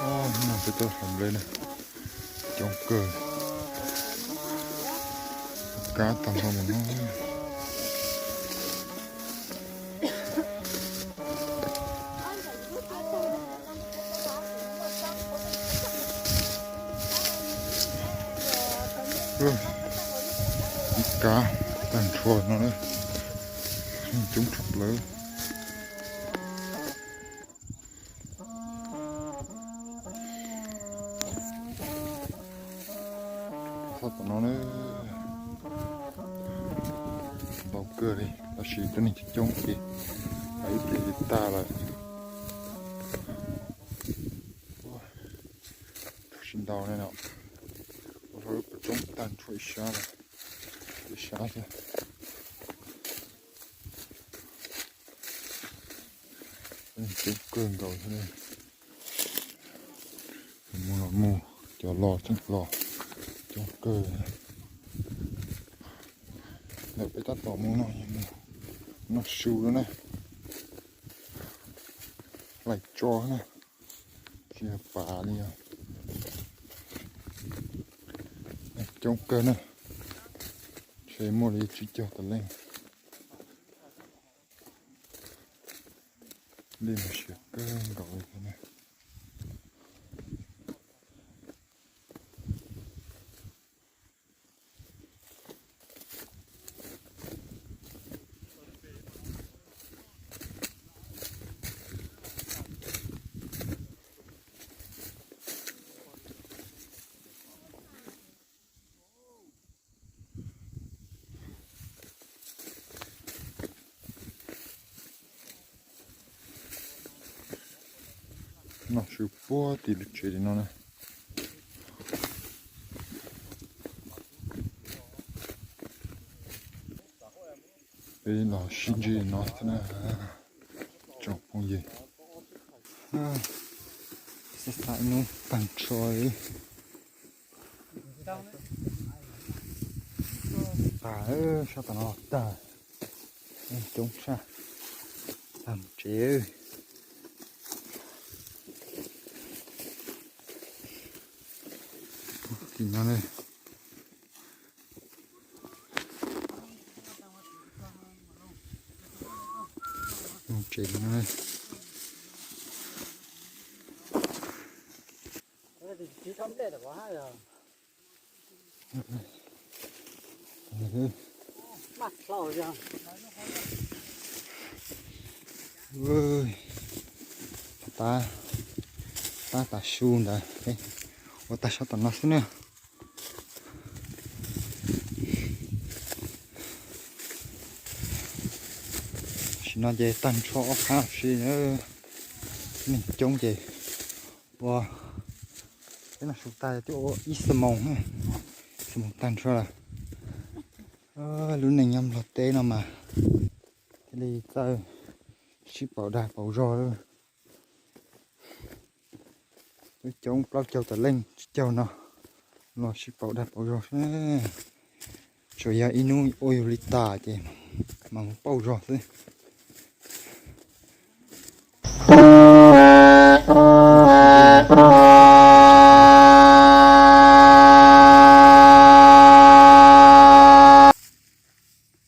Hnub no peb tuaj hlais nplej na, coob kawg, kab tag nrho mus no. Kab tag nrho no, coob tshaj plaws. Txog tom no na, ntau kawg li tab sis cov neeg coob coob ces ib pliag li tag lawm. Tsis ntau ne no, ua rau lub pas roob tag nrho ib sab, ib sab xwb. Coob kawg nkaus thiab, mus los mus, cov los tseem los, coob kawg. Ntawm peb tab tom mus no, noj su lawm na, hlais tso na, tsis yog pav li os. Coob kawg na, ntshe muaj li tsib caug tawm leej. Dej mas siab kawg nkaus li thiab na. Noj su puag tim lub tsev li no na. Peb los sib ntsib no thiab na, tsoom phooj ywg. Xav xav ib hnub tag nrho li. Tag, sab tom no tag, coob tshaj, tag mus tsev. Tim no ne, mus tsev no ne. Tab, tab tas su ntawd, ua tag sab tom no xwb na. Tam sim no ces tag nrho ob phab si, neeg coob ces ua, peb noj su tag twb ua ib xuab moos, ib xuab moos tag nrho lawm. Lub neej nyob Nplog teb no mas thiaj li txawj sib pauv dag pauv zog lawm. Twb coob plaub caug tawm leej tsib caug no los sib pauv dag pauv zog xwb. Tsuas yog ib hnub ua yus li tas ces mas mus pauj zog xwb.